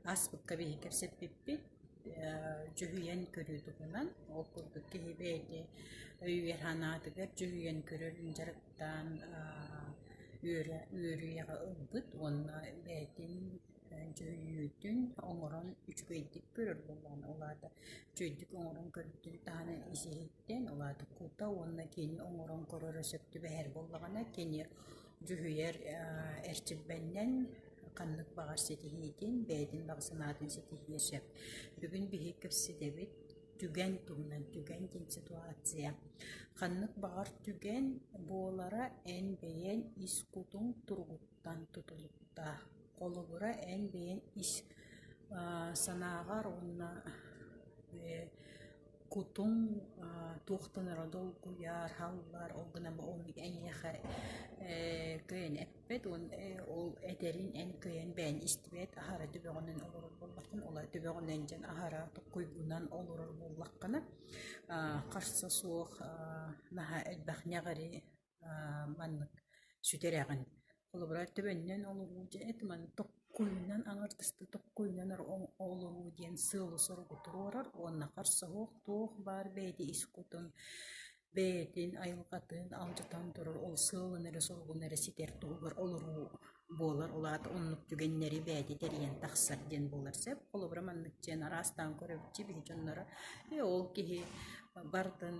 Ааспыкка биһиги кэпсэппиппит дьүһүйэн көрүү туһунан. Ол курдук киһи бэйэтэ өйүгэр санаатыгар дьүһүйэн көрөрүн дьарыктаан үөрүйэҕи ылбыт уонна бэйэтин дьүһүйүүтүн оҥорон үчүгэйдик көрөр буоллаҕына, ол аата үчүгэйдик оҥорон көрбүтүн таһынан ис-иһиттэн, ол аата кута уонна кини оҥорон көрөрө сөп түбэһэр буоллаҕына, кини дьүһүйэр эрчилбэннэн ханнык баҕар ситиһиитин, бэйэтин баҕа санаатын ситиһиэ сөп. Бүгүн биһиги кэпсэтэбит түгэн туһунан, түгэн диэн ситуация. Ханнык баҕар түгэн буолара эн бэйэҥ ис кутуҥ туругуттан тутулуктаах. Холобура, эн бэйэҥ ис санааҕар уонна кутуҥ туохтан эрэ долгуйар, халлар, ол гынан ол эйиэхэ кыайан эппэт уонна ол этэрин эн кыайан бэйэҥ истибэт, аһара төбөҕүнэн олорор буоллаххына, ол төбөҕүнэн дьэн аһара токкуйгунан олорор буоллаххына, харса суох наһаа элбэх ньэҕири маннык сүтэрэҕин. Холобура, төбөннөн олоруу дьэ эт маны токкуйунан аҥардастыы токкуйунан олоруу диэн сыалы-соругу туруорар уонна харса суох туох баар бэйэтэ ис кутун, бэйэтин айылҕатын алдьатан турар ол сыалын эрэ соругун эрэ ситэр туһугар олоруу буолар. Ол аата оннук түгэннэри бэйэтэ тэрийэн тахсар диэн буолар сөп. Холобура, маннык диэн араастаан көрөбүт биһи дьонноро ээ ол киһи барытын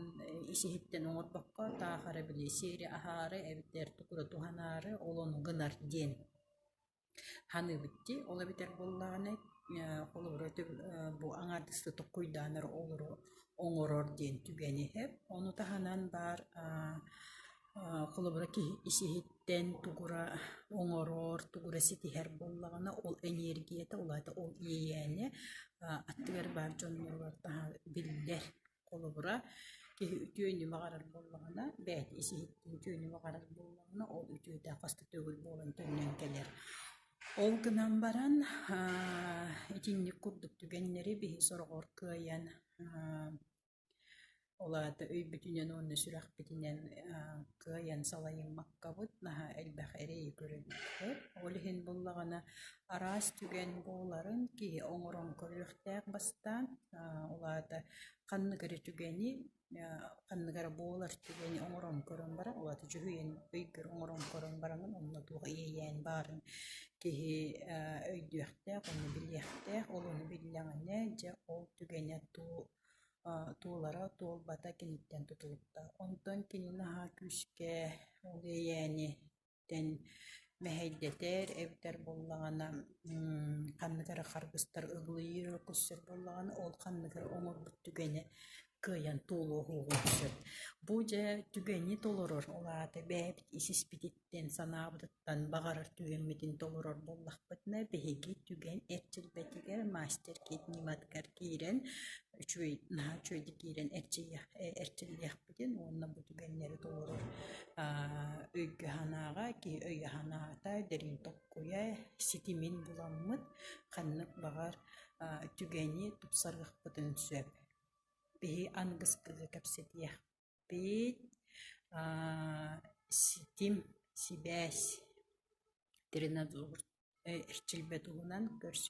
ис-иһиттэн оҥорбокко таах эрэ били сиэри аһаары эбэтэр тугу туһанаары ол ону гынар диэн саныыбыт дии. Ол эбэтэр буоллаҕына холобура бу аҥаардастыы токкуйдаан эрэ олору оҥорор диэн түгэн иһэр. Ону таһынан баар холобура киһи ис-иһиттэн тугура оҥорор, тугура ситиһэр буоллаҕына, ол эниэргийэтэ, ол аата ол иэйээнэ аттыгар баар дьонноругар биллэр. Холобура, киһи үтүөнү баҕарар буоллаҕына, бэйэтэ ис-иһиттэн үтүөнү баҕарар буоллаҕына, ол үтүөтэ хас да төгүл буолан төннөн кэлэр. Ол гынан баран итинник курдук түгэннэри биһи сороҕор кыайан Ол аата өйбүтүнэн уонна сүрэхпитинэн кыайан салайыммаккабыт наһаа элбэх эрэйи көрөбүт. Ол иһин буоллаҕына араас түгэн буоларын киһи оҥорон көрүөхтээх бастаан. Ол аата ханнык эрэ түгэни, ханнык эрэ буолар түгэни оҥорон көрөн баран, ол аата дьүһүйэн өйгөр оҥорон көрөн бараҥҥын онно туох иэйээн баарын киһи өйдүөхтээх, ону билиэхтээх. Ол ону биллэҕинэ, дьэ ол түгэнэ туолара туолбата киниттэн тутулуктаах. Онтон кини наһаа күүскэ ол иэйээниттэн мэһэйдэтэр эбэтэр буоллаҕына ханнык эрэ харгыстар ыгылыйыыра көрсөр буоллаҕына, ол ханнык эрэ оҥорбут түгэнэ кыайан туолуоҕун сөп. Бу дьэ түгэни толорор, ол аата бэйэбит ис-испититтэн санаабытыттан баҕарар түгэммитин толорор буоллахпытына, биһиги түгэн эрчилбэтигэр мастер-кит ньыматыгар киирэн үчүгэй наһаа үчүгэйдик киирэн эрчиллиэхпитин уонна бу түгэннэри толорор өйгө-санааҕа киһи өйө-санаата дириҥ толкуйа ситимин буламмыт ханнык баҕар түгэни тупсарыахпытын сөп. Биһи аныгыскыга кэпсэтиэх Ситим, сибээс, тренажер эрчилбэ туһунан көрсүө.